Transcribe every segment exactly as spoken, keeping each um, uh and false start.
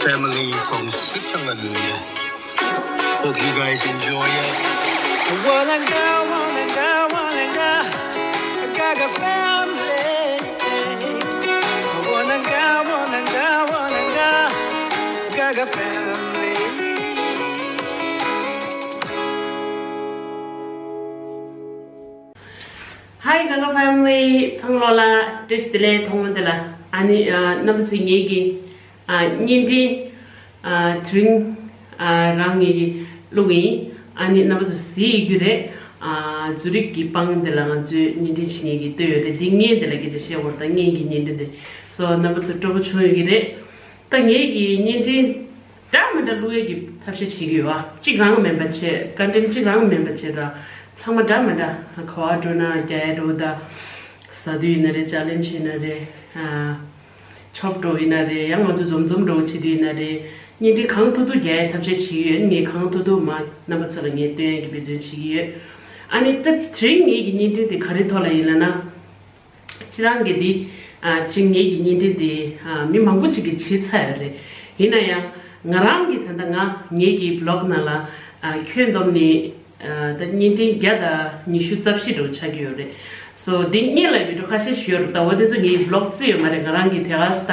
Family from Switzerland. Hope you guys enjoy it. Walanga, walanga, walanga. I got a family. Walanga, walanga, walanga. I got a family. Hi Gaga family. ཚང་མ་ལ་བཀྲ་ཤིས་བདེ་ལེགས། ཐོག་མ་དེ་ལ་ཨ་ནི་ཨ་རྣམ་པ་ཚོས་ངེད་ཀྱི་ཨ་བརྙན་འཕྲིན་ཨ་དེ་རིང་ཨ་རང་ངེད་ཀྱི་བླུགས་ཡིན། ཨ་ནི་རྣམ་པ་ཚོས་གཟིགས་ཡོད་ཀྱི་རེད། ཨ་ཛུ་རིག་གི་པང་དེ་ལ་ང་ཚོས་བརྙན་འཕྲིན་བྱེད་མཁན་གྱི་སྟོད་ཡོད་རེད། འདི་བརྙན་དེ་ལ་སྐད་ཆ་བཤད་དགོས་རེད། ད་བརྙན་གྱི་བརྙན་འཕྲིན་དེ་སོ་རྣམ་པ་ཚོ་སྤྲོ་པོ་བྱུང་ཡོད་ཀྱི་རེད། ད་ངེད་ཀྱི་བརྙན་འཕྲིན་འདྲ་མི་འདྲ་བླུག་ཡས་ཀྱི་ཐབས་ཤེས་བྱེད་ཀྱི་ཡོད་ཨ། གཅིག་རང་མིན་པ་བྱས། ཀོན་ཊེན་གཅིག་རང་མིན་པ་བྱས། ད་ཚང་མ་འདྲ་མི་འདྲ། ག་བ་འགྲོ་ན་རྒྱ་ཡ་འགྲོ། ད་ཟ་དུས་ཡིན་ན་རེད། ཅ་ལེན་བྱེད་ན་རེད། ཨ་ཆོབ་འགྲོ་ཡིན་ན་རེད། ཡང་ང་ཚོ་འཛོམས་འཛོམས་འགྲོ་བྱེད་དུས་ཡིན་ན་རེད། བརྙན་འཕྲིན་གང་ཐུབ་ཐུབ་རྒྱག་ཡས་ཐབས་ཤེས་བྱེད་ཀྱི་ཡོད། ངས་གང་ཐུབ་ཐུབ་མ་རྣམ་པ་ཚོ་ལ་ངས་སྟོན་ཡས་ཀྱི་འབད་བརྩོན་བྱེད་ཀྱི་ཡོད། ཨ་ནི་ད་དེ་རིང་ངེད་ཀྱི་བརྙན་འཕྲིན་དེ་ག་རེ་ཐོག་ལ་ཡིན་ལབ་ན། སྤྱིར་བཏང་གི་འདི་ཨ་ཅིག་ངེད་ཀྱི་བརྙན་འཕྲིན་འདི་ཨ་མི་མང་པོ་ཅིག་གིས་བྱས་ཚར་ཡོད་རེད། ཡིན་ན་ཡང་ང་རང་གིས་ད་ལྟ་ང་ངེད་ཀྱི་བི་ལོག་ནང་ལ་ཨ་ཁྱོན་བསྡོམས་ནས་ཨ་ད་བརྙན་འཕྲིན་བརྒྱ་དང་ཉི་ཤུ་རྩ་བཞི་འདྲ་བོ་ཆགས་ཀྱི་ཡོད་རེད། སོ་འདི་སྔོན་ལ་བི་ཌིའོ་ཁ་ཤས་ཤིག་ཡོད་རེད། ད་འོ་དེ་ཚོ་ངེད་ཀྱི་བི་ལོག་བརྩིས་ཡོད་མ་རེད། ང་རང་གིས་དེ་ག་ས་ད་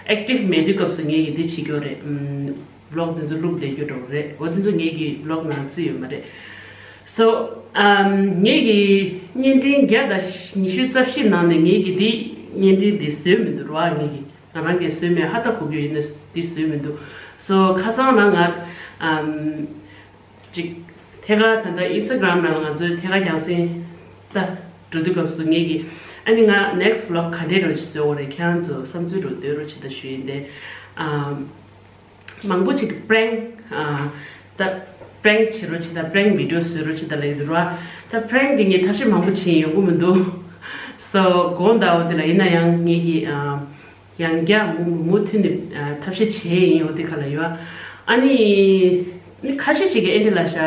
ཨེག་ཊིབ་མེད་དུས་སྐབས་སུ་ངེད་ཀྱིས་འདི་བྱེད་ཀྱི་ཡོད་རེད། ཨམ། བི་ལོག་དེ་ཚོ་བླུགས་བསྡད་རྒྱུ་འདྲ་བོ་རེད། འོ་དེ་ཚོ་ངེད་ཀྱི་བི་ལོག་ནང་བརྩིས་ཡོད་མ་རེད། སོ་ཨམ་ངེད་ཀྱི་བརྙན་འཕྲིན་བརྒྱ་དང་ཉི་ཤུ་རྩ་བཞི་ནང་ནས་ངེད་ཀྱིས་འདི་བརྙན་འཕྲིན་འདི་བཟོས་མི་འདུག་ར། ངེད་ཀྱིས་ང་རང་གིས་བཟོས་མེད། ཧ་ད་གོ་གི་ཡོད་ན་འདི་བཟོས་མི་འདུག་སོ་ཁ་སང་རང་ང་ཨམ་ཅིག་ཐད་ཀར་ད་ལྟ་ཨིན་སི་ཊ་གྷ་རམ་ནང་ལ་ང་ཚོའི་ཐད་ཀར་རྒྱང་སྲིང་ད་འགྲོ་དུས་སྐབས་སུ་ངེད་ཀྱིས་ཨ་ནི་ང་ནེག་སི་ཊི་བི་ལོག་ག་འདྲས་འདྲ་བོ་ཞིག་བཟོ་དགོས་རེད། ཁྱེད་རང་ཚོ་བསམ་ཚུལ་འདྲ་བོ་འདོན་རོགས་བྱེད་ད་ཞུ་ཡིན་ཏེ། ཨམ། མང་པོ་ཅིག་གིས་པེ་རེང་ཨ་ད་པེ་རེང་བྱེད་རོགས་བྱེད་དང་། པེ་རེང་བི་ཌིའོ་བཟོ་རོགས་བྱེད་དང་ལབ་ཀྱི་འདུག་ར། ད་པེ་རེང་འདི་ངས་ཐབས་ཤེས་མང་པོ་བྱས་ཡོང་གི་མི་འདུག་སོ་དགོངས་དག་འོ་དེ་ལ། ཡིན་ན་ཡང་ངེད་ཀྱིས་ཨ་ཡང་བསྐྱར་མུ་མུ་མུ་མཐུད་ནས་ཨ་ཐབས་ཤེས་བྱས་ཡིན། འོ་དེ་ག་ལ་ཡོད་ཨ། ཨ་ནི་ནི་ཁ་ཤས་ཤིག་གིས་ཨེ་འདྲ་ལབ་ཤག་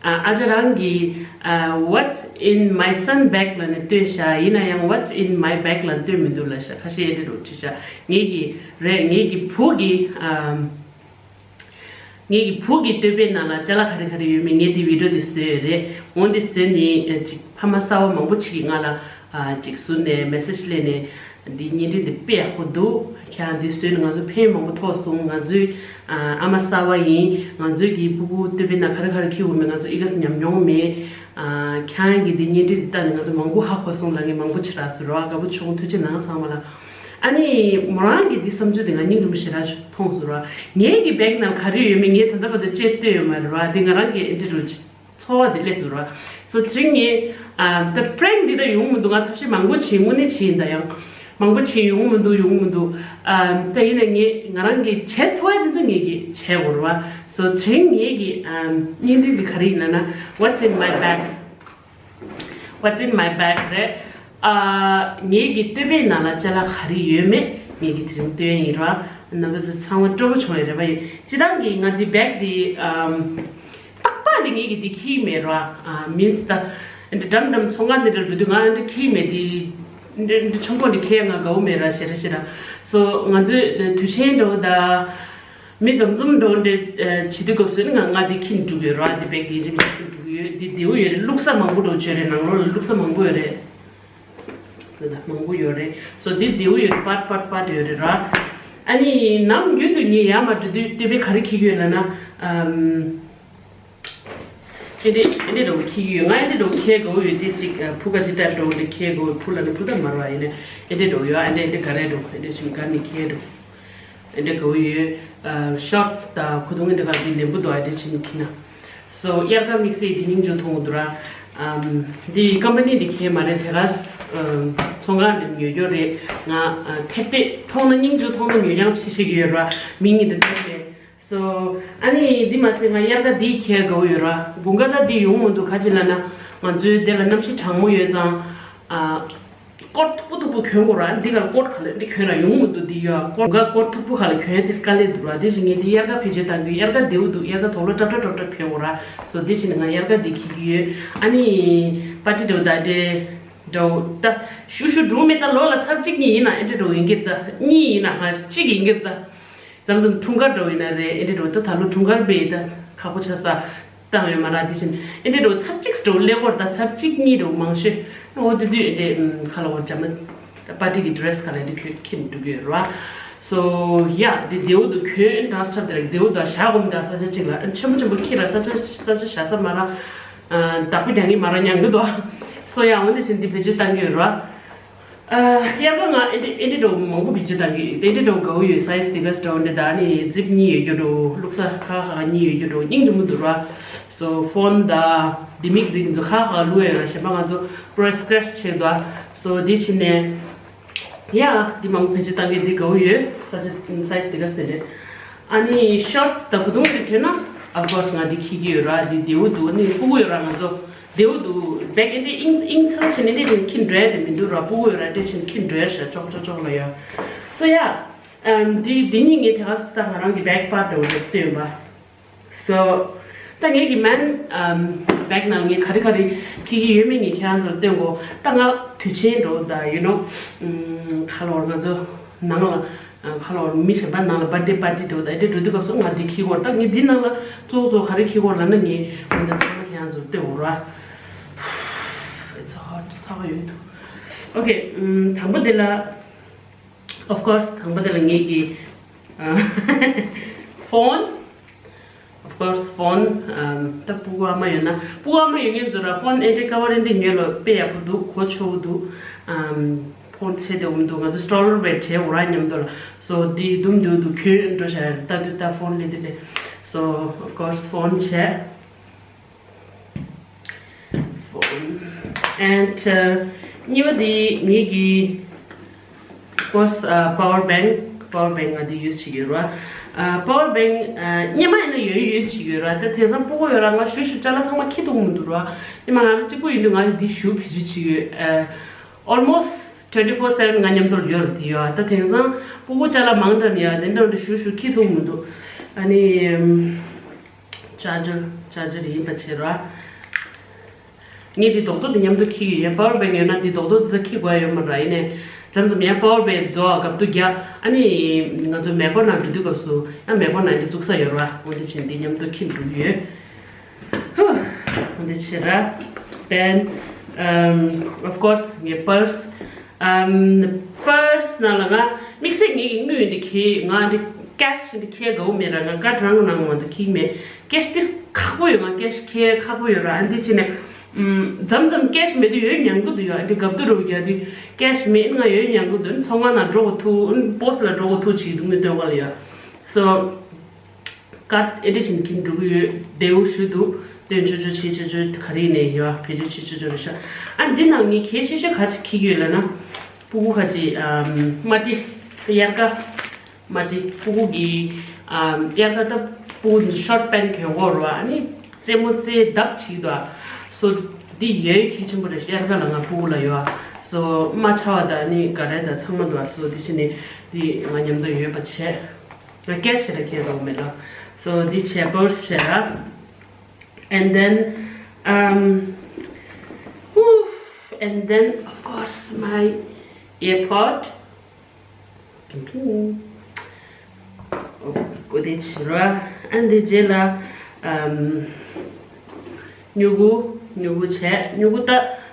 ཨ་ཨ་ཅག་རང་གིས་ཨ་What's in my son bag ལབ་ནས་བཏོན་ཤག་ཡིན་ན་ཡང་What's in my bag ལབ་བཏོན་མི་འདུག་ལབ་ཤག་ཁ་ཤས་ཨེ་འདྲ་རུ་བྲིས་ཤག་ངེད་ཀྱི་རེད། ངེད་ཀྱི་བུ་གི་ཨ་ངེད་ཀྱི་བུ་གི་སྟོད་པའི་ནང་ལ་ཅ་ལག་ག་རེ་ག་རེ་ཡོད་མེད་ངས་འདི་བི་ཌིའོ་འདི་བཟོས་ཡོད་རེད། འོ་འདི་བཟོས་ནས་ཨ་ཅིག་ཕ་མ་གསར་པ་མང་པོ་ཅིག་གིས་ང་ལ་ཨ་ཅིག་ཟུར་ནས་མེ་སེ་ཇི་སླེབས་ནས། འདི་བརྙན་འཕྲིན་འདི་དཔེ་ཡག་པོ་འདུག་ཁྱེད་རང་འདི་བཟོས་ནས་ང་ཚོ་ཕན་མང་པོ་ཐོགས་སོང་། ང་ཚོའི་ཨ་ཨ་མ་གསར་པ་ཡིན། ང་ཚོའི་གི་སྤུ་གུ་སྟོད་པའི་ནང་ག་རེ་ག་རེ་འཁྱེར་དགོས་མེད་ང་ཚོ་ཨི་ག་ས་ཉམས་མྱོང་མེད། ཨ་ཁྱེད་རང་གི་འདི་བརྙན་འཕྲིན་འདི་ལྟ་ནས་ང་ཚོ་མང་པོ་ཧ་གོ་སོང་ལབ་མཁན་མང་པོ་ཅིག་རག་སོང་ར། དགའ་པོ་བྱུང་། ཐུགས་རྗེ་གནང་ཚང་མ་ལ། ཨ་ནི་མོ་རང་གི་འདི་བསམ་ཚུལ་འདི་ང་སྙིང་རུས་ཞེ་དྲག་མཐོང་སོང་ར། ངའི་གི་བེག་ནང་ག་རེ་ཡོད་མེད་ངས་ད་ལྟ་བར་དུ་དཔྱད་བལྟས་ཡོད་མ་རེད་ར། འདི་ང་རང་གི་ཨེ་འདྲ་རུ་ཚོར་བ་དེ་སླེབས་སོང་ར། སོ་དེ་རིང་ངས་ཨ་ད་པེ་རེང་འདི་ད་ཡོང་མི་འདུག་ང་ཐབས་ཤེས་མང་པོ་བྱས། དངོས་གནས་བྱས་ཡིན། ད་ཡང་མང་པོ་བྱས་ཡོང་མི་འདུག་ཡོང་མི་འདུག་ཨ་ད་ཡིན་ན་ངས་ང་རང་གིས་བྱེད་ཐུབ་ཡ་དེ་ཚོ་ངས་ཀྱིས་བྱེད་དགོས་ར། སོ་དེ་རིང་ངས་ཀྱི་ཨ་བརྙན་འཕྲིན་འདི་ག་རེ་ཡིན་ལབ་ན། What's in my bag? What's in my bag རེད། ཨ་ངེད་ཀྱི་སྟོད་པའི་ནང་ལ་ཅ་ལག་ག་རེ་ཡོད་མེད་ངེད་ཀྱི་དེ་རིང་སྟོན་ཡིན་ར། རྣམ་པ་ཚོ་ཚང་མ་སྤྲོ་པོ་བྱུང་ཡོད་རེད་པ། སྤྱིར་བཏང་གི་ང་འདི་བེག་འདི་ཨམ་ཏག་ཏག་འདི་ངེད་ཀྱི་འདི་འཁྱེར་མེད་ར། ཨ་མིན་སི་ད་འདི་འགྲམ་འགྲམ་ཚོང་ཁང་འདི་འདྲ་འགྲོ་དུས་ང་འདི་འཁྱེར་མེད། འདི་འདི་འདི་ཆུང་ཀུ་འདི་འཁྱེར་ང་དགའ་བོ་མེད་ར། ཞེ་དྲག་ཞེ་དྲག་སོ་ང་ཚོའི་དུས་ཆེན་འདྲ་བོ་ད། མི་འཛོམས་འཛོམས་འགྲོ་འདྲ་ཨ་བྱེད་དུས་སྐབས་སུ་ནི་ང་ང་འདི་འཁྱེར་འགྲོ་གི་ཡོད་ར། འདི་བེག་འདི་ཡིན་གཅིག་མིན་གཅིག་འཁྱེར་འགྲོ་གི་ཡོད། འདི་བདེ་བོ་ཡོད་རེད། བླུགས་ས་མང་པོ་འདྲ་བོ་བྱོས་རེད། ནང་ལོགས་ལ་བླུགས་ས་མང་པོ་ཡོད་རེད། འདི་ད་མང་པོ་ཡོད་རེད། སོ་འདི་བདེ་བོ་ཡོད་རེད། པར་པར་པར་ཡོད་རེད་ར། ཨ་ནི་ནམ་རྒྱུན་དུ་ངས་ཡར་མར་འགྲོ་དུས་སྟོད་པའི་ག་རེ་འཁྱེར་གི་ཡོད་ལབ་ན། ཨམ། ཨེ་འདྲས་ཨེ་འདྲས་འདྲ་བོ་འཁྱེར་གི་ཡོད། ང་ཨེ་འདྲས་འདྲ་བོ་འཁྱེར་དགའ་བོ་ཡོད། ཏིས་ཅིག་ཨ་ཕུ་ག་ཅིག་ཊའིབ་འདྲ་བོ་འདྲ་འཁྱེར་དགའ་བོ། ཕུ་ལབ་ན་ཕུ་ད་མ་རེད་པ། ཡིན་ནའི་ཨེ་འདྲས་འདྲ་བོ་ཡོད། ཨེ་འདྲས་ཨེ་འདྲས་ག་རེ་འདྲ་བོ་ཨེ་འདྲས་ཅིག་ག་ནས་འཁྱེར་འདྲ་བོ། ཨེ་འདྲ་དགའ་བོ་ཡོད། ཨ་ཤོར་ཊི་སི་དང་ཁུ་ཏུང་ཨེ་འདྲ་ག་དེ་ནེམ་བུ་དོ་ཨེ་འདྲ་བྱས་ནས་འཁྱེར་ན། སོ་དབྱར་ཁ་དམིགས་བསལ་དེ་སྙིང་རྗེ་མཐོང་གི་འདུག་ར། ཨམ་འདི་ཀམ་པ་ནི་འདི་ཁྱེད་མ་རེད། དེ་ག་ཨམ་ཚོང་ཁང་འདི་ཉོ་རྒྱུ་རེད། ང་ཨ་ཐེབས་ཐེབས་མཐོང་ན་སྙིང་རྗེ་མཐོང་ན་ཉོ་རྐྱང་བྱེད་ཤེས་ཀྱི་ཡོད་ར། མིང་ངས་འདི་བཏོན་མེད། སོ་ཨ་ནི་འདི་མ་ཟད་ང་དབྱར་ཁ་འདི་ཁྱེར་དགའ་བོ་ཡོད་ར། དགུན་ཁ་ད་འདི་ཡོང་མི་འདུག་ག་ཅི་ལབ་ན་ང་ཚོའི་འདི་ལ་གནམ་གཤིས་གྲང་མོ་ཡོད་ཙང་ཨ། སྐོར་མཐུག་པོ་མཐུག་པོ་གྱོན་དགོས་ར། འདི་ག་ལ་སྐོར་ག་ལ་འདི་གྱོན་ར་ཡོང་མི་འདུག་འདི་ཡོད་སྐོར་ག་སྐོར་མཐུག་པོ་ག་ལ་གྱོན་ཡ་དེ་དཀའ་ལས་འདུག་ར། དེ་བཞིན་ངས་འདི་དབྱར་ཁ་བེད་སྤྱོད་བཏང་རྒྱུ་དབྱར་ཁ་བདེ་བོ་འདུག་དབྱར་ཁ་དོག་ལོ་ཏྲབ་ཏྲབ་ཏྲབ་ཏྲབ་གྱོན་དགོས་ར། སོ་དེ་བཞིན་ང་དབྱར་ཁ་འདི་འཁྱེར་གྱི་ཡོད། ཨ་ནི་པར་ཊི་འདྲ་བོ་ད་འདྲེ་འདྲ་བོ་ད་ཤུ་ཤུ་འགྲོ་མེད། ད་ལོ་ལ་ཚར་གཅིག་གཉིས་ཡིན་ན་ཨེ་འདྲ་འདྲ་བོ་ཡིན་གྱི་རེད། ད་གཉིས་ཡིན་ན་ང་གཅིག་ཡིན་གྱི་རེད། ད། མཚམས་མཚམས་འཁྲུངས་སྐར་འདྲ་བོ་ཡིན་ན་རེད། ཨེ་འདྲ་འདྲ་བོ་ད་ད་ལོ་འཁྲུངས་སྐར་དཔེ་ད་ཁག་པོ་ཆགས་ས་བཏང་ཡོད་མ་རེད། དེ་བཞིན་ཨེ་འདྲ་འདྲ་བོ་ཚར་གཅིག་འདྲ་བོ་ཀླད་ཀོར་ད་ཚར་གཅིག་གཉིས་འདྲ་བོ་མང་ཤོས་འོ་དེ་དུས་ཨེ་འདྲ་ཁ་ལ་འོ་འཇམ་མ་པར་ཊི་གི་ཌི་རེ་སི་ག་ལ་འདི་ཁྱོད་ཁྱེར་འགྲོ་གི་ཡོད་རེད་བ། སོ་ཡ་དེ་དེའུ་དུ་ཁྱོད་ཨེ་འདྲ་སི་ཊབ་དེ་རེད། དེའུ་དུ་བཞག་གོམ་ད་ས་ཆ་གཅིག་ལ་ཨེ་ཆེན་པོ་ཆེན་པོ་ཁྱེར་ར་ས་ཆ་ས་ཆ་བཞག་ས་མ་ར་བདག་པོ་རྒྱག་གི་མ་ར་ཉང་གི་དོ། སོ་ཡ་འོ་དེ་བཞིན་འདི་བེད་སྤྱོད་བཏང་གི་ཡོད་རེད་བ། ཨ། དབྱར་ཁ་ང་ཨེ་འདྲ་ཨེ་འདྲ་འདྲ་བོ་མང་པོ་བེད་སྤྱོད་བཏང་གི་ཡོད། ཨེ་འདྲ་འདྲ་བོ་དགའ་བོ་ཡོད། སའི་ཛི་དེ་ག་ཙམ་འདྲ་བོ་འདྲ་ད་ནི་ཛིབ་གཉིས་ཡོད་རྒྱུ་འདྲ་བོ་བླུགས་ས་ཁ་ཁ་གཉིས་ཡོད་རྒྱུ་འདྲ་བོ་སྙིང་རྗེ་མོ་འདུག་ར། སོ་ཕོན་ད་དེ་མིག་རིགས་ཚོ་ཁ་ཁ་བླུགས་ཡོད་ར། གཞན་པ་ང་ཚོ་པུ་ར་སི་ཀེ་རེ་ཆི་བྱེད་དོ། སོ་དེ་ཕྱིན་ནས་ཡ་དེ་མང་པོ་བེད་སྤྱོད་བཏང་གི་འདི་དགའ་བོ་ཡོད། ས་ཆ་སའི་ཛི་དེ་ག་ཙམ་འདྲ། ཨ་ནི་ཤོར་ཊི་ད་གོས་ཐུང་རིགས་གྱོན་ན་ཨབ་ཀོར་སི་ང་འདི་འཁྱེར་གྱི་ཡོད་ར། འདི་དེའུ་འདུག་ཨ་ནི་ཕྲུ་གུ་ཡོད་ར་ང་ཚོ། དེའུ་འདུག་བེག་ཨེ་འདྲ་ཨིང་ཨིང་ཚང་བྱས་ནས་འདི་ནས་འཁྱེར་འགྲོ་ཡ་དེ་མི་འདུག་ར། ཕྲུ་གུ་ཡོད་ར་འདི་བྱས་ནས་འཁྱེར་འགྲོ་ཡ་ཤ་ཅོག་ཅོག་ཅོག་ལ་ཡ། སོ་ཡ། ཨམ་འདི་འདི་གཉིས་ངས་དེ་ག་ས་ད་ང་རང་གི་བེག་པར་འདྲ་བོ་རེད་བཏོན་པ། སོ། ད་ངས་ཀྱི་མན་ཨམ་བེག་ནང་ངས་ག་རེ་ག་རེ་འཁྱེར་གྱི་ཡོད་མེད་ངས་ཁྱེད་རང་ཚོར་སྟོན་གོ། ད་ང་དུས་ཆེན་འགྲོ་ད་ཡུ་ནོ། ཁ་ལོར་ང་ཚོ་ནང་ལ། ཁ་ལོར་མི་གཞན་པ་ནང་ལ་བར་ཐ་ཌེ་པར་ཊི་འགྲོ་ད་དེ་འགྲོ་དུས་སྐབས་སུ་ང་འདི་འཁྱེར་གོ། ད་ངས་འདི་ནང་ལ་གཙོ་བོ་གཙོ་བོ་ག་རེ་འཁྱེར་གོ་ལབ་ན་ངས་འོ་ན་ཚང་མ་ཁྱེད་རང་ཚོར་སྟོན་འོ་ར། It's hot. ཚ་བ་ཡོད་འདུག་ཨོ་ཁེ། དང་པོ་དེ་ལ། Of course དང་པོ་དེ་ལ་ངས་ཀྱི་ཕོན། Of course ཕོན། ད་ཕྲུ་གུ་ཨ་མ་ཡོད་ན་ཕྲུ་གུ་ཨ་མ་ཡོད་མཁན་ཚོ་ར་ཕོན་ཨེ་འདྲ་ཀ་བར་ཨེ་འདྲ་ཉོས་ལོ་དཔེ་ཡག་པོ་འདུག་གོ་ཆོག་གི་འདུག་ཕོན་ཆེ་དེ་འུ་མི་འདུག་ང་ཚོ་སི་ཊོ་ལར་བེ་བྱས་འོ་ར་མཉམ་དུ་ལ། སོ་འདི་དུམ་དུ་འདུག་ཁྱོད་འགྲོ་བྱ་ཡ་ལྟ་དུས་ད་ཕོན་ལེན་དུས་ལེ། So of course ཕོན་བྱས། And གཉིས་པ་དེ་ངེད་ཀྱི་of course power bank. Power bank ང་དེ་ཡུ་སི་བྱེད་ཀྱི་ཡོད་ར། Power bank སྔོན་མ་ཡིན་ན་ཡོད་ཡུ་སི་བྱེད་ཀྱི་ཡོད་ར། ད་དེང་སང་ཕྲུ་གུ་ཡོད་ར་ང་ཞུ་ཞུ་ཅ་ལག་ཚང་མ་འཁྱེར་ཐུབ་མི་འདུག་ར། སྔོན་མ་ང་རང་གཅིག་པུ་ཡིན་དུས་ང་འདི་ཞུ་བེད་སྤྱོད་བྱེད་ཀྱི་ཡོད། Almost twenty four seven ང་མཉམ་དུ་ཡོད་ར། དེ་ཡོད་ད་དེང་སང་ཕྲུ་གུ་ཅ་ལག་མང་དྲགས་ནས་ཡ་དེ་འདྲ་འདྲ་ཞུ་ཞུ་འཁྱེར་ཐུབ་མི་འདུག་ཨ་ནི། ཅར་ཇར་ཅར་ཇར་ཡིན་པ་བྱེད་ར། ངས་འདི་རྡོག་རྡོག་འདི་མཉམ་དུ་འཁྱེར་གྱི་ཡོད། པ་ཝར་བེང་ཡོད་ན་འདི་རྡོག་རྡོག་འདི་ཚོ་འཁྱེར་དགོས་ཡ་ཡོད་མ་རེད། ཡིན་ནའི་མཚམས་མཚམས་ཡང་པ་ཝར་བེང་རྫོགས་སྐབས་དུ་རྒྱག་ཨ་ནི་ང་ཚོ་མེ་འཁོར་ནང་འགྲོ་དུས་སྐབས་སུ་ཡང་མེ་འཁོར་ནང་འདི་བཙུགས་ས་ཡོད་ར། འོ་འདི་བྱས་འདི་མཉམ་དུ་འཁྱེར་འགྲོ་གི་ཡོད། ཧུ། འོ་འདི་བྱེད་ར། Then um, of course ངའི་པར་སི། ཨམ། པར་སི་ནང་ལ་ང་དམིགས་བསལ་ངེད་ཀྱི་དངུལ་འདི་འཁྱེར་ང་འདི་ཀེ་ཤི་འདི་འཁྱེར་དགའ་བོ་མེད་ར། ང་ཀར་ཌི་རང་གི་ནང་ང་འདི་འཁྱེར་མེད། ཀེ་ཤི་འདི་ཁག་པོ་ཡོད། ང་ཀེ་ཤི་འཁྱེར་ཁག་པོ་ཡོད་ར། ཨ་འདི་བྱས་ནས་ཨམ། མཚམས་མཚམས་ཀེ་ཤི་མེད་དུས་ཡོད་མྱང་གི་འདུག་ཡ། ཨ་འདི་དགའ་བདེ་རུ་རྒྱག་དུས་ཀེ་ཤི་མེད་ང་ཡོད་མྱང་གི་འདུག་ཚོང་ཁང་ནང་འགྲོ་དགོས་ཐུག་པོ་སི་ཊི་ལ་འགྲོ་དགོས་ཐུག་བྱེད་ཀྱི་འདུག་དངུལ་སྟོན་ག་ལ་ཡ། སོ། ཀར་ཌི་ཨེ་ཌི་ཆེན་འཁྱེར་འགྲོ་གི་ཡོད། དེའུ་ཞུ་འདུག་སྟོན་ཆོག་ཆོག་བྱེད་ཆོག་ཆོག་ག་རེ་ཡིན་ནའི་ཡོད་བེད་སྤྱོད་བྱེད་ཆོག་ཆོག་རེད་ཤག་ཨ་འདི་ནང་ངས་གལ་ཆེ་ཤོས་ག་རེ་འཁྱེར་གྱི་ཡོད་ལབ་ན། ཕྲུ་གུ་ཁ་ཅིག་ཨམ། མ་ཊི། དབྱར་ཁ། མ་ཊི་ཕྲུ་གུ་གི་ཨམ། དབྱར་ཁ་ད་ཕྲུ་གུ་ཤོར་ཊི་པེན་ཊི་གྱོན་དགོས་རེད་བ། ཨ་ནི་རྩེད་མོ་རྩེ་ལྡབ་བྱེད་ཀྱི་འདུག་ཨ། སོ་འདི་ཡོད་གལ་ཆེན་པོ་རེད། དབྱར་ཁ་ལ་ང་ཕྲུ་གུ་ལ་ཡོད་ཨ། སོ་རྨ་ཆ་བ་དང་ཨ་ནི་ག་རེ་དང་ཚང་མ་འདུག་ཨ། སོ་འདི་བྱས་ནས་འདི་ང་མཉམ་དུ་ཡོད་པ་བྱས། ང་ཀེ་ཤི་ཞེ་དྲག་འཁྱེར་འགྲོ་གི་མེད་ལ། So འདི་བྱས་པར་སི་བྱས་ར། And then um, whew, and then of course my airpod. ཀོ་དེ་བྱས་ར། ཨ་འདི་རྗེས་ལ་um, སྨྱུ་གུ། སྨྱུ་གུ་བྱས། སྨྱུ་གུ་ད་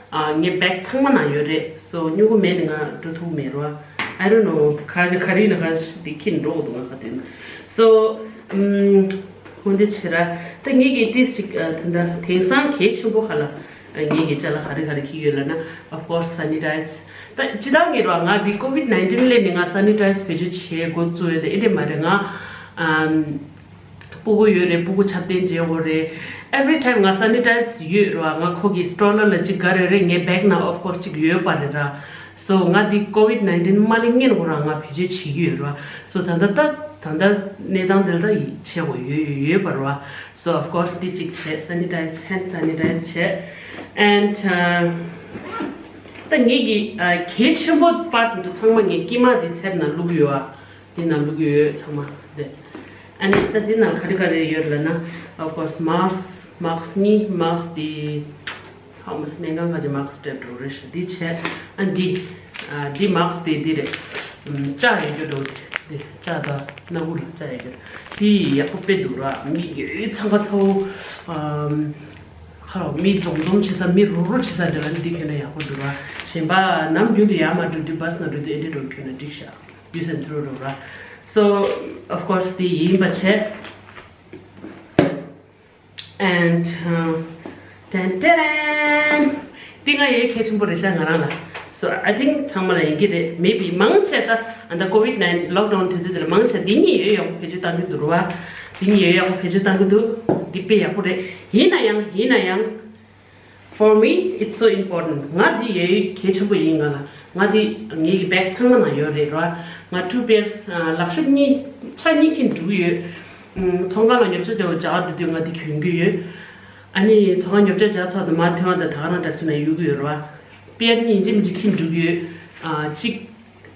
ཨ། ངའི་བེག་ཚང་མ་ནང་ཡོད་རེད། སོ་སྨྱུ་གུ་མེད་ནས་ང་འགྲོ་ཐུབ་མེད་རོ། I don't know ག་རེ་ག་རེ་ལ་ག་ཞིག་འཁྱེར་འགྲོ་དགོས་འདུག་ང་ག་དུས་ན། སོ་ཨམ། འོ་འདི་བྱས་ར། ད་ངེད་ཀྱིས་ཏིས་ཅིག་ཨ། ད་ད་དེང་སང་གལ་ཆེན་པོ་ག་ལ་ངེད་ཀྱིས་ཅ་ལག་ག་རེ་ག་རེ་འཁྱེར་ཡོད་ལབ་ན། Of course sanitize. ད་ཅི་ད་ངེད་རོ་ང་འདི་ཀོ་བིཌ་ནའིན་ཊིན་སླེབས་ནས་ང་སེ་ནི་ཊའི་ཛི་བེད་སྤྱོད་བྱེད་འགོ་བཙུགས་ཡོད་དེ་ཨེ་འདྲས་མ་རེད། ང་ཨམ། སྤུ་གུ་ཡོད་རེད། སྤུ་གུ་ཆབ་བརྟན་བྱེད་དགོས་རེད། Every time ང་སེ་ནི་ཊའི་ཛི་ཡོད་ར། ང་ཁོ་གི་སི་ཊོ་ལར་ལ་གཅིག་ག་རེ་རེད། ངའི་བེག་ནང་of course གཅིག་ཡོད་པ་རེད་ར། སོ་ང་འདི་ཀོ་བིཌ་ནའིན་ཊིན་མ་སླེབས་སྔོན་ཁོ་རང་ང་བེད་སྤྱོད་བྱེད་ཀྱི་ཡོད་ར། སོ་ད་ལྟ་ད་ད་ལྟ་གནས་སྟངས་འདི་ལ་ད་བྱེད་དགོས་ཡོད་ཡོད་པ་ར། སོ་of course འདི་གཅིག་བྱས། སེ་ནི་ཊའི་ཛི། ཧེན་ཌི་སེ་ནི་ཊའི་ཛི་བྱས། And ད་ངེད་ཀྱི་གལ་ཆེན་པོ་པར་འདི་ཚང་མ་ངས་དཀྱིལ་མ་འདི་ཚེར་ནང་བླུགས་ཡོད་ཨ། འདི་ནང་བླུགས་ཡོད་ཚང་མ་འདི། ཨ་ནི་ད་འདི་ནང་ག་རེ་ག་རེ་ཡོད་ལབ་ན། Of course mask, mask གཉིས། mask འདི་ཧ་མ་སྨན་ཁང་ཁ་ཅིག་mask སྤྲད་འགྲོ་རེད་ཤག་འདི་བྱས། ཨ་འདི་ཨ་འདི་mask འདི་འདི་རེད། ཨམ། ལྕགས་ཡོད་རྒྱུ་འགྲོ་འདི། དེ་ལྕགས་དང་སྣ་ཁུག་ལ་ལྕགས་ཡོད་ཀྱི་དེ་ཡག་པོ་དཔེ་འདུག་ར། མི་ཡོད་ཚང་ཁ་ཚ་བོ། ཨམ། ཁ་རོག་མི་འཛོམས་འཛོམས་བྱེད་ས་མི་རུག་རུག་བྱེད་ས་འདྲ་ལ་འདི་གྱོན་ན་ཡག་པོ་འདུག་ར། གཞན་པ་ནམ་རྒྱུན་དུ་ཡར་མར་འགྲོ་དུས་བྷ་སི་ནང་འགྲོ་དུས་ཨེ་འདྲ་འདྲ་གྱོན་ན་འགྲིག་ཤག་ཡུ་སེན་ཐུ་རུ་རུ་ར། So of course དེ་ཡིན་པ་བྱས། And ཏན་ཏན། འདི་ང་ཡོད་གལ་ཆེན་པོ་རེད་ཤག་ང་རང་ལ། So I think ཚང་མ་ལ་ཡིན་གྱི་རེད། Maybe མང་ཆེ་ད་ཨ་ད་ཀོ་ཝིད་ནའིན་ལོག་ཌའུན་དུས་ཚོད་དེ་ལ་མང་ཆེ་འདི་གཉིས་ཡོད་ཡག་པོ་བེད་སྤྱོད་གཏང་གི་འདུག་ར། འདི་གཉིས་ཡོད་ཡག་པོ་བེད་སྤྱོད་གཏང་གི་འདུག་འདི་དཔེ་ཡག་པོ་རེད། ཡིན་ན་ཡང་ཡིན་ན་ཡང་། For me it's so important. ང་འདི་ཡོད་གལ་ཆེན་པོ་ཡིན་ང་ལ། ང་འདི་ངེད་ཀྱི་བེག་ཚང་མ་ནང་ཡོད་རེད་ར། ང་two pairs ལག་ཤུབས་གཉིས་ཆ་གཉིས་ཁྱེར་འགྲོ་གི་ཡོད། ཚོང་ཁང་ལ་ཉོ་ཆ་དེ་འོ་ཇག་འགྲོ་དུས་ང་འདི་གྱོན་གྱི་ཡོད། ཨ་ནི་ཚོང་ཁང་ཉོ་ཆ་ཇག་ཚར་དུས་མ་ཐོན་བ་དང་ད་ག་རང་འདྲ་སེ་ན་ཡོད་གི་ཡོད་ར། པེར་གཉིས་ཡིན་གཅིག་མིན་གཅིག་ཁྱེར་འགྲོ་གི་ཡོད། གཅིག་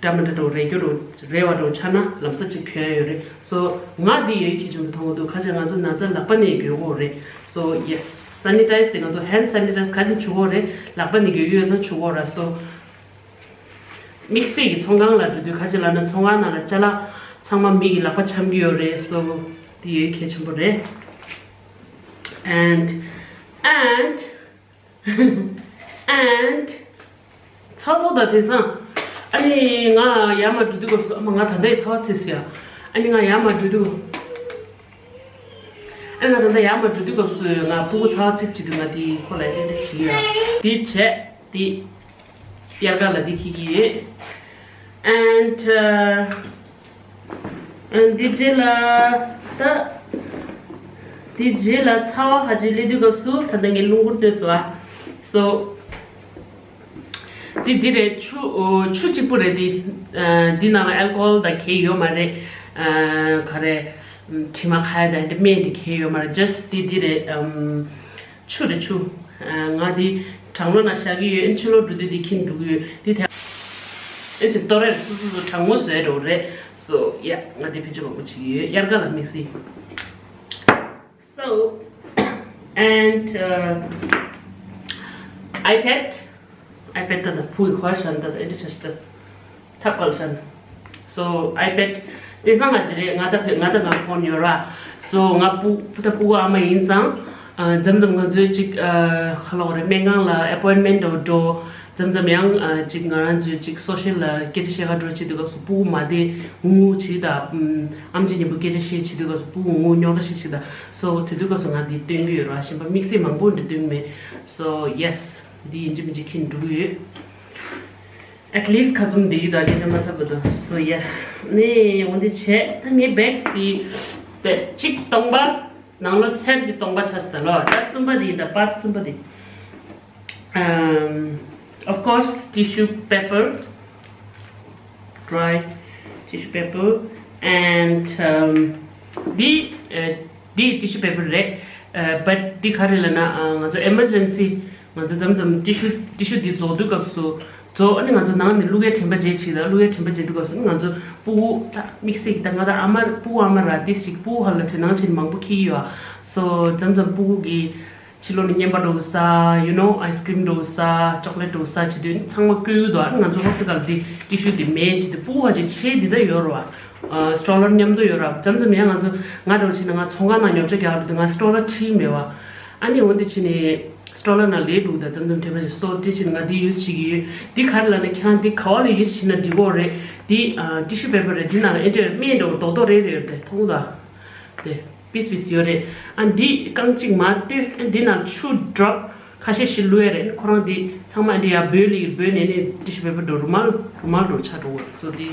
འདྲ་མི་འདྲ་འགྲོ་རེ་རྒྱུ་རོ་རེ་བ་རོ་ཆ་ན་ལམ་སང་གཅིག་གྱོན་ཡོད་རེད། So ང་འདི་ཡོད་ཁྱེད་ཆུང་དུ་མཐོང་གི་འདུག་ཁ་ཅིག་ང་ཚོ་ན་ཚ་ལག་པ་ནས་གྱོན་གོ་རེད། So yes, sanitize དེ་ང་ཚོ་hand sanitize ག་ཅིག་བྱུག་གོ་རེད། ལག་པ་ནས་གྱོན་ཡོད་ཙང་བྱུག་གོ་ར། So དམིགས་བསལ་གྱི་ཚོང་ཁང་ལ་འགྲོ་དུས་ཁ་ཅིག་ལབ་ན་ཚོང་ཁང་ནང་ལ་ཅ་ལག་ཚང་མ་མི་གི་ལག་པ་འཆམ་གྱི་ཡོད་རེད། So འདི་ཡོད་གལ་ཆེན་པོ་རེད། And and and ཚ་ཚོ་དང་དེང་སང་། ཨ་ནི་ང་ཡར་མར་འགྲོ་དུས་སྐབས་སུ་ཨ་མ་ང་ད་ལྟའི་ཚ་བ་ཚིག་ཟེར་ཡ། ཨ་ནི་ང་ཡར་མར་འགྲོ་དུས། ཨ་ནི་ང་ད་ལྟ་ཡར་མར་འགྲོ་དུས་སྐབས་སུ་ང་སྤུ་གུ་ཚ་བ་ཚིག་བྱེད་དུས་ང་དེ་ཁོ་ལ་ཨེ་འདྲ་བྱེད་ཡ། དེ་བྱས་དེ། དབྱར་ཁ་ལ་འདི་འཁྱེར་གྱི་ཡོད། And uh, and འདི་རྗེས་ལ་ད། འདི་རྗེས་ལ་ཚ་བ་ཧ་ཅང་སླེབས་དུས་སྐབས་སུ་ད་ལྟ་ངས་རླུང་བུར་བཏོན་སོང་ཨ། So འདི་འདི་རེད། ཆུ་ཆུ་གཅིག་པུ་རེད་འདི། འདི་ནང་ལ་ཨལ་ཀོ་ཧོལ་དང་གས་ཡོད་མ་རེད། ག་རེ། དྲི་མ་ཁ་ཡ་དང་འདི་སྨན་འདི་གས་ཡོད་མ་རེད། Just འདི་འདི་རེད། ཆུ་རེད་ཆུ། ང་འདི་གྲང་ལོ་ན་བཞག་གི་ཡོད། ཕྱི་ལོགས་འགྲོ་དུས་འདི་ཁྱེར་འགྲོ་གི་ཡོད། འདི་དེ་ཨེ་ཅིག་ཏོ་རེར་སུ་སུ་སུ་གྲང་མོ་བཟོས་འགྲོ་རེད། So yeah ང་འདི་ཕལ་ཆེར་མང་པོ་བྱེད་ཀྱི་ཡོད། དབྱར་ཁ་ལ་དམིགས་བསལ། So and uh, iPad iPad ད་ད་བུ་ཡི་ཧོ་ཤན་ད་ད་ཨེ་འདྲ་ཆ་ཞིག་ད། ཐབ་ཀལ་ཤན། So iPad དེང་སང་ང་ཅི་རེད། ང་ད་ཕེ་ང་ད་ང་ཕོན་ཡོད་ར། So ང་སྤུ་སྤུ་ད་སྤུ་གུ་ཨ་མ་ཡིན་ཙང་། མཚམས་མཚམས་ང་ཚོའི་ཅིག་ཁ་ལོག་རེད། སྨན་ཁང་ལ་ཨེ་པོན་མེན་ཊི་འགྲོ། མཚམས་མཚམས་ཡང་ཅིག་ང་རང་ཚོའི་ཅིག་སོ་ཤལ་ལ་སྐད་ཆ་བཤད་ག་འགྲོ་བྱེད་དུས་སྐབས་སུ་སྤུ་གུ་མ་བདེ་ངུ་ངུ་བྱེད་ད། ཨམ་ཆི་མཉམ་པོ་སྐད་ཆ་བཤད་བྱེད་དུས་སྐབས་སུ་སྤུ་གུ་ངུ་ངུ་རྙོག་དྲ་བཤད་བྱེད་ད། So དེ་དུས་སྐབས་སུ་ང་འདི་སྟོན་གི་ཡོད་ར། གཞན་པ་དམིགས་བསལ་མང་པོ་འདི་སྟོན་མེད། So yes འདི་ཡིན་གཅིག་མིན་གཅིག་ཁྱེར་འགྲོ་གི་ཡོད། At least ཁ་བཙུམ་བསྡད་ཡོད་ད་སྐད་ཆ་མ་ཚར་བར་དུ། So yeah ནི་འོ་འདི་བྱས་ད་ངའི་བེག་འདི་བེག་གཅིག་སྟོང་པ། ནང་ལོ་ཚེར་འདི་སྟོང་པ་ཆགས་སོང་ད་ལོ། ད་གསུམ་པ་འདི་ད་པར་གསུམ་པ་འདི། Um, of course tissue paper, dry tissue paper and um, འདི་འདི་tissue paper རེད། But འདི་ག་རེ་ལབ་ན་ང་ཚོ་emergency ང་ཚོ་མཚམས་མཚམས་ཏི་ཤུ་ཏི་ཤུ་འདི་རྫོགས་དུས་སྐབས་སུ་རྫོགས། ཨ་ནི་ང་ཚོ་ནང་ནས་བླུགས་ཡས་དྲན་པ་བརྗེད་བྱེད་ད། བླུགས་ཡས་དྲན་པ་བརྗེད་དུས་སྐབས་སུ་ང་ཚོ་སྤུ་གུ་ད་དམིགས་བསལ་གྱི་ད་ང་ད་ཨ་མ་སྤུ་གུ་ཨ་མ་ར་ཏི་ཞིག་སྤུ་གུ་ཧ་ལ་དོ་སྣང་བྱེད་མང་པོ་འཁྱེར་གྱི་ཡོད། So མཚམས་མཚམས་སྤུ་གུ་གི་ཕྱི་ལོགས་ནས་བརྙན་པར་འདྲ་བོ་ཟ། you know ice cream འདྲ་བོ་ཟ། chocolate འདྲ་བོ་ཟ་བྱེད་དུས་ཚང་མ་བསྐོལ་གྱི་འདུག་ཨ་ནི་ང་ཚོ་ཧོབ་ཏེ་ག་ལ་འདི་ཏི་ཤུ་འདི་མེད་བྱེད་དུས་སྤུ་གུ་ཧ་ཅང་ཆེ་འདི་ད་ཡོད་རེད་བ། སི་ཊོ་ལར་མཉམ་དུ་ཡོད་ར། མཚམས་མཚམས་ཡང་ང་ཚོ་ང་འདྲ་བོ་བྱས་ན་ང་ཚོང་ཁང་ནང་ཉོ་ཆ་རྒྱག་འགྲོ་དུས་ང་སི་ཊོ་ལར་ཁྲིད་མེད་བ། ཨ་ནི་འོ་འདི་བྱས་ནས་སི་ཊོ་ལར་ནང་ལས་འདུག་ད་མཚམས་མཚམས་དྲན་པ་ཞིག་སོ་དེ་བྱས་ནས་ང་འདི་ཡུས་བྱེད་ཀྱི་ཡོད། འདི་ག་རེ་ལབ་ན་ཁྱེད་རང་འདི་ག་བ་ལ་ཡུས་བྱེད་ན་འགྲིག་གོ་རེད། འདི་ཏི་ཤུ་པེ་པར་རེད། འདི་ནང་ལ་ཨེ་འདྲ་མེད་འདྲ་བོ་རྡོག་རྡོག་རེ་རེ་ཡོད་དེ་མཐོང་ད། དེ་པིས་པིས་ཡོད་རེད། ཨ་འདི་རྐང་གཅིག་མར་ལྟོས། ཨ་འདི་ནང་ཆུ་ཌོབ་ཁ་ཤས་ཤིག་བླུགས་ཡ་རེད། ཁོ་རང་འདི་ཚང་མ་འདི་ཡར་འབོལ་ལི་འབོལ་ནས་ནི་ཏི་ཤུ་པེ་པར་འགྲོ་རུ་མལ་རུ་མལ་འགྲོ་ཆགས་འགྲོ་གི་རེད། སོ་འདི་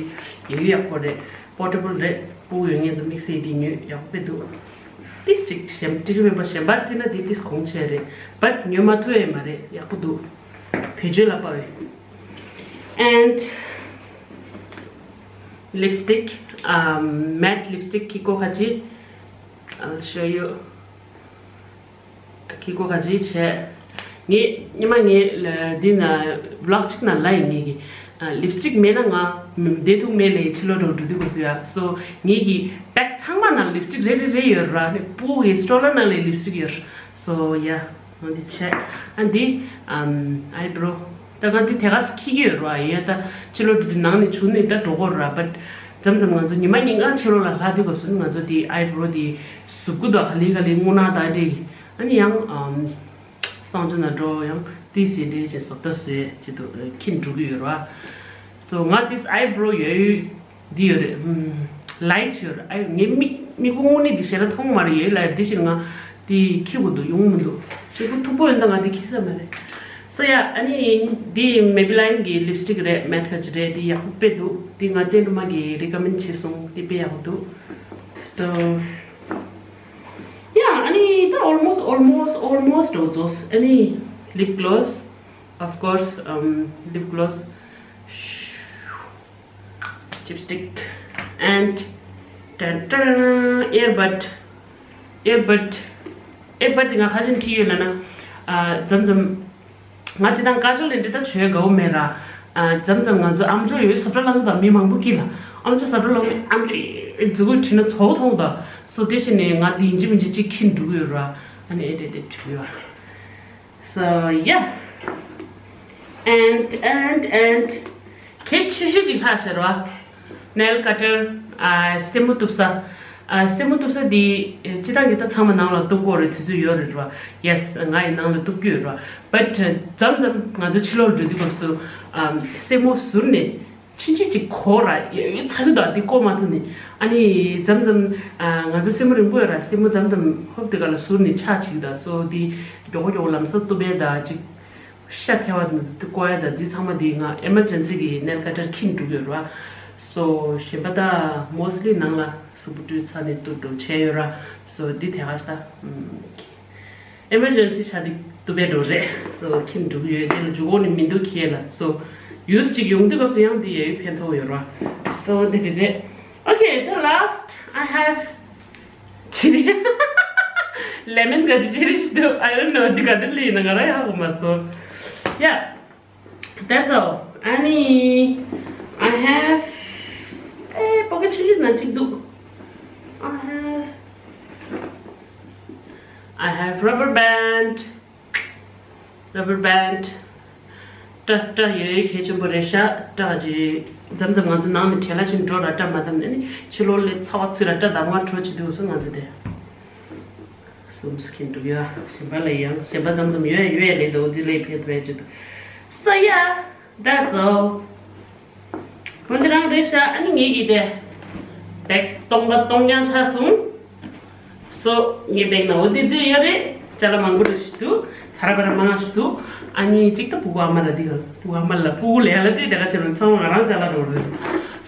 ཡག་ཡག་པོ་རེད། པོར་ཊེ་བལ་རེད། སྤུ་གུ་ཡོད་མཁན་ཚོ་དམིགས་བསལ་འདི་ཉོས་ཡག་པོ་དཔེ་འདུག་ཏིས་ཅིག་གཞན་ཏི་ཤུ་པེ་པར་གཞན་པ་བརྩིས་ན་འདི་ཏིས་གོང་ཆེ་རེད། བཊ་ཉོས་མ་ཐུབ་ཡས་མ་རེད། ཡག་པོ་འདུག་བེད་སྤྱོད་ལ་དཔའ་བའི། And lipstick, um, matte lipstick ཁྱེར་གོ་ཁ་ཅིག I'll show you. ཁྱེར་གོ་ཁ་ཅིག་བྱས། ངས་སྔོན་མ་ངས་ལ་འདི་ན་བི་ལོག་གཅིག་ནང་ལབ་ཡིན། ངས་ཀྱི་ལིབ་སི་ཊིག་མེད་ན་ང་བསྡད་ཐུབ་མེད་ལབ་ཡིན། ཕྱི་ལོགས་འགྲོ་འགྲོ་དུས་སྐབས་སུ་ཡ། སོ་ངས་ཀྱི་བེག་ཚང་མ་ནང་ལིབ་སི་ཊིག་རེ་རེ་རེ་ཡོད་ར། ནི་སྤུ་གུ་གི་སི་ཊོ་ལར་ནང་ལ་ལིབ་སི་ཊིག་ཡོད་ར། སོ་ཡ་འོ་འདི་བྱས། ཨ་འདི་ཨམ་ཨའི་བྷོ་རོ། ད་ང་འདི་དེ་ག་ཁྱེར་གྱི་ཡོད་ར། ཡིན་ཡང་ད་ཕྱི་ལོགས་འགྲོ་དུས་ནང་ནས་བྱུག་ནས་ད་འགྲོ་གོ་ར། བཊ་ མཚམས་མཚམས་ང་ཚོ་ཉི་མ་ཉིན་གང་ཕྱི་ལོགས་ལ་ལྷག་དུས་སྐབས་སུ་ང་ཚོ་དེ་ཨའི་བྷོ་རོ་དེ་གཟུགས་པོ་དང་ག་ལེ་ག་ལེ་སྔོ་ནག་དང་འདྲེས། ཨ་ནི་ཡང་ཨམ་གསང་སྤྱོད་ན་འགྲོ་ཡང་ཏི་སི་འདྲེས་བྱས་བཟོ་ལྟ་བཟོས་བྱེད་དུ་ཁྱིམ་འགྲོ་གི་ཡོད་ར། སོ་ང་ཏིས་ཨའི་བྷོ་རོ་ཡོད་འདི་ཡོད་རེད། ལའིཊ་ཡོད་རེད། ཨ་ངའི་མིག་མིག་པོ་དངོས་གནས་འདི་ཞེ་དྲག་མཐོང་མ་རེད། ཡོད་ལའིཊ་འདི་ཞིག་ང་དེ་ཁྱི་དགོས་འདུག་ཡོང་མི་འདུག་མིག་པོ་མཐུག་པོ་ཡོད་ན་ང་དེ་ཁྱི་ས་མ་རེད། སོ་ཡ་ཨ་ནི་འདི་མེ་བི་ལའིན་གི་ལིབ་སི་ཊིག་རེད། མེཊ་ཁ་ཅིག་རེད། འདི་ཡག་པོ་དཔེ་འདུག་འདི་ང་བསྟན་སྒྲོལ་མ་གིས་རི་ཀ་མེན་ཌི་བྱས་སོང་། འདི་དཔེ་ཡག་པོ་འདུག་སོ་ཡ་ཨ་ནི་ད་almost almost almost འགྲོ་རྫོགས། ཨ་ནི་ལིབ་གློ་སི། Of course, um, lip gloss, lipstick, and ཏན་ཏན་earbud, earbud, earbud དེ་ང་ག་རེ་བྱས་ནས་འཁྱེར་ཡོད་ལབ་ན། ཨ་མཚམས་མཚམས་ང་སྤྱིར་བཏང་ཀ་ཇོལ་དེ་འདྲ་ད་བྱེད་དགའ་པོ་མེད་ར། ཨ་མཚམས་མཚམས་ང་ཚོ་ཨམ་ཅོག་ཡོད་ཟབ་ལ་ལངས་གི་དང་མི་མང་པོ་གིས་ལ་ཨམ་ཅོག་ཟབ་ལ་ལངས་ནས་ཨམ་ཅོག་མཛུབ་གུ་བྲིས་ན་ཚོགས་མཐོང་དང་། སོ་དེ་བྱས་ནས་ང་འདི་ཡིན་གཅིག་མིན་གཅིག་གཅིག་འཁྱེར་འགྲོ་གི་ཡོད་ར། ཨ་ནི་ཨེ་དེ་དེ་བྲིས་ཡོད། So yeah, and and and གལ་ཆེ་ཤོས་ཅིག་ལྷག་ཤར་བ། Nail cutter, ཨ་སེན་མོ་གཏུབ་ས། ཨ་སེན་མོ་གཏུབ་ས་འདི་སྤྱིར་བཏང་གི་ད་ཚང་མ་ནང་ལ་གཏུབ་ཀྱི་ཡོད་རེད། དུས་ཚོད་ཡོད་རེད་བ། Yes, ང་ཡི་ནང་ལ་གཏུབ་ཀྱི་ཡོད་རེད་བ། But མཚམས་མཚམས་ང་ཚོ་ཕྱི་ལོགས་འགྲོ་དུས་སྐབས་སུ་ཨ་སེན་མོ་ཟུར་ནས། ཕྱིན་ཆད་ཅིག་གོ་ར་ཡོད་ཡོད་ཚ་གི་དང་དེ་གོ་མ་ཐུབ་ནས། ཨ་ནི་མཚམས་མཚམས་ང་ཚོ་སེན་མོ་རིང་པོ་ཡོད་ར། སེན་མོ་མཚམས་མཚམས་ཧོབ་དེ་ག་ལ་ཟུར་ནས་ཆག་ཅིག་དང་། སོ་དེ་མགྱོགས་མགྱོགས་ལམ་སང་གཏུབ་པའི་དང་ཅིག་ཤ་ཐལ་བ་དེ་གོ་ཡ་དང་དེ་ཚང་མ་དེ་ང་emergency གི་nail cutter འཁྱེར་འགྲོ་གི་ཡོད་ར། སོ་གཞན་པ་ད་mostly ནང་ལ་གཟུགས་པོ་བཀྲུས་ཚར་ནས་གཏུབ་འགྲོ་བྱས་ཡོད་ར། སོ་དེ་དེ་ག་ས། Emergency ཆགས་དུས་གཏུབ་པའི་འགྲོ་རེད། So འཁྱེར་འགྲོ་གི་ཡོད། དེ་ལ་འཇུག་འོང་ནི་མི་འདུག་ཁྱེད་ལ། So use ཅིག་ཡོང་དུས་སྐབས་སུ་ཡང་འདི་ཡ་ཡོད་ཕན་ཐོགས་ཡོད་ར། So འདི་རེད་རེད། Okay, the last I have ཅི་རེད། ལེ་མོན་ག་ཅི་ཅི་རེད་ཞིག་འདུག I don't know. འདི་ག་འདྲ་ལི་ཡིན་ན་ང་རང་ཡག་པོ་མ་སོང་། Yeah, that's all. ཨ་ནི་I have ཨེ་པོ་ཀེ་ཊི་ཆུང་ཆུང་ནང་གཅིག་འདུག I have I have rubber band, rubber band. སྐྲ་སྐྲ་ཡོད་ཡོད་གལ་ཆེན་པོ་རེད་ཤག་སྐྲ་ཅིག་མཚམས་མཚམས་ང་ཚོ་ནང་ནས་བྲེལ་བ་ཅིག་འགྲོ་ར། སྐྲ་མ་བསྡམས་ནས་ནི་ཕྱི་ལོགས་ལ་ཚ་བ་ཚིག་ར་སྐྲ་བསྡམས་ང་འགྲོ་བྱེད་དུས་སུ་ང་ཚོ་དེ་སུམ་སྐྱིན་འགྲུབ་ཡ། གཞན་པ་ལ་ཡང་གཞན་པ་མཚམས་མཚམས་ཡོད་ཡོད་ལས་དོ་དེ་ལས་ཕན་ཐོགས་ཡ་ཅིག་འདུག So yeah, that's all. འོ་འདི་རང་རེད་ཤག་ཨ་ནི་ངེད་ཀྱི་དེ་བེག་སྟོང་པ་སྟོང་རྐྱང་ཆགས་སོང་། སོ་ངའི་བེག་ནང་འོ་འདི་འདི་ཡོད་རེད། ཅ་ལག་མང་པོ་རེ་ཞིག་འདུག་ཚ་ར་བ་ར་མང་ཞིག་འདུག་ཨ་ནི་གཅིག་ད་ཕྲུ་གུ་ཨ་མ་ལ་འདི་ག་ཕྲུ་གུ་ཨ་མ་ལ་ཕྲུ་གུ་ལས་ལ་ཅིག་དེ་ག་ཅེ་རང་ཚང་མ་ང་རང་ཅ་ལག་རོ་རེད།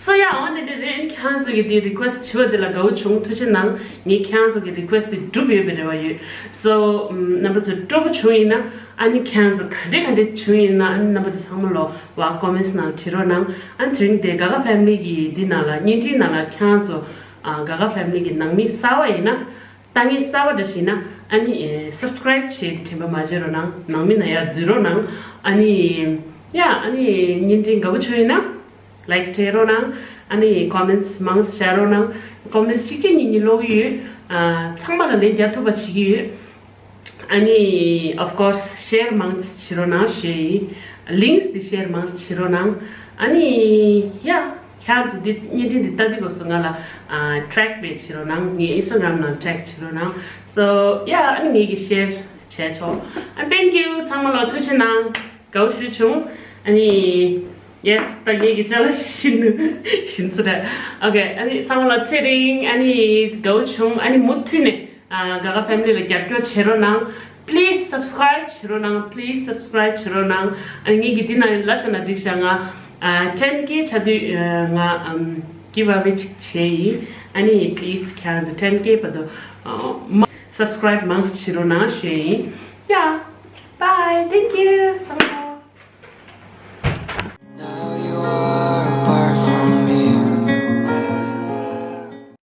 སོ་ཡ་འོ་འདི་འདི་རེད། ཁྱེད་རང་ཚོ་གི་དེ་རི་ཀུ་ཨེ་སི་ཊི་བྱས་པ་དེ་ལ་དགའ་བོ་བྱུང་། ཐུགས་རྗེ་གནང་། ངས་ཁྱེད་རང་ཚོ་གི་རི་ཀུ་ཨེ་སི་ཊི་དེ་འགྲུབ་ཡོད་པའི་རེ་བ་ཡོད། སོ་རྣམ་པ་ཚོ་སྤྲོ་པོ་བྱུང་ཡིན་ན། ཨ་ནི་ཁྱེད་རང་ཚོ་ག་འདྲས་ག་འདྲས་བྱུང་ཡིན་ན། ཨ་ནི་རྣམ་པ་ཚོ་ཚང་མ་ལོ་བ་ཀོ་མེན་ཊི་ནང་བྲིས་རོགས་གནང་། ཨ་ནི་དེ་རིང་དེ་ག་ག་ཕེ་མི་ལི་གི་འདི་ནང་ལ་བརྙན་འཕྲིན་ནང་ལ་ཁྱེད་རང་ཚོ་ཨ་ག་ག་ཕེ་མི་ལི་གི་ནང་མི་གསར་པ་ཡིན་ན། ལྟ་མཁན་གསར་པ་འདྲ་ཞིག་ཡིན་ན། ཨ་ནི་ཨེ་སབ་སི་ཀ་རའིབ་བྱས་ཏེ་དྲན་པ་མ་བརྗེད་རོགས་གནང་། ནང་མི་ནང་ཡར་འཛུལ་རོགས་གནང་། ཨ་ནི་ཡ་ཨ་ནི་བརྙན་འཕྲིན་དགའ་པོ་བྱུང་ཡིན་ན། ལའིཀ་སྤྲད་རོགས་གནང་། ཨ་ནི་ཀོ་མེན་ཊི་མང་ཙམ་བཞག་རོགས་གནང་། ཀོ་མེན་ཊི་གཅིག་གཅིག་གཉིས་གཉིས་ཀློག་གི་ཡོད། ཨ་ཚང་མ་ལ་ལན་རྒྱག་ཐུབ་པ་བྱེད་ཀྱི་ཡོད། ཨ་ནི་of course ཤེར་མང་ཙམ་བྱེད་རོགས་གནང་ཞུ་ཡིན། ལིངཀ་སི་དེ་ཤེར་མང་ཙམ་བྱེད་རོགས་གནང་། ཨ་ནི་ཡ་ཁྱེད་ཚོ་འདི་བརྙན་འཕྲིན་འདི་ལྟ་དུས་སྐབས་སུ་ང་ལ་ཨ་ཊེག་བྱེད་རོགས་གནང་། ངའི་ཨིན་སི་ཊ་གྷ་རམ་ནང་ཊེག་བྱེད་རོགས་གནང་། སོ་ཡ་ཨ་ནི་ངེད་ཀྱི་ཤེར་བྱས་ཆོག་ཨ་ནི་ཐེང་ཀིའུ། ཚང་མ་ལ་ཐུགས་རྗེ་གནང་། དགའ་བོ་ཞེ་པོ་བྱུང་། ཨ་ནི་ཡེ་སི། ད་ངེད་ཀྱི་ཅ་ལག་བཞིན་བཞིན་ཚུལ་རེད། ཨོ་ཁེ། ཨ་ནི་ཚང་མ་ལ་ཚེ་རིང་། ཨ་ནི་དགའ་བོ་བྱུང་། ཨ་ནི་མུ་མཐུད་ནས་ཨ་ག་ག་ཕེ་མི་ལི་ལ་རྒྱབ་སྐྱོར་བྱེད་རོགས་གནང་། Please subscribe བྱེད་རོགས་གནང་། Please subscribe བྱེད་རོགས་གནང་། ཨ་ནི་ངེད་ཀྱི་འདི་ན་ལ་ཤ་ན་འགྲིག་ཤག་ང་ཨ་ཊེན་ཀེ་ཆགས་དུས་ང་ཨམ་གིབ་ཨ་ཝེ་ཅིག་བྱས་ཡིན། ཨ་ནི་please ཁྱེད་ཚོ་ཊེན་ཀེ་བར་དུ་ཨ་མ་སབ་སི་ཀ་རའིབ་མང་ཙམ་བྱེད་རོགས་གནང་ཞུ་ཡིན། Yeah, bye, thank you.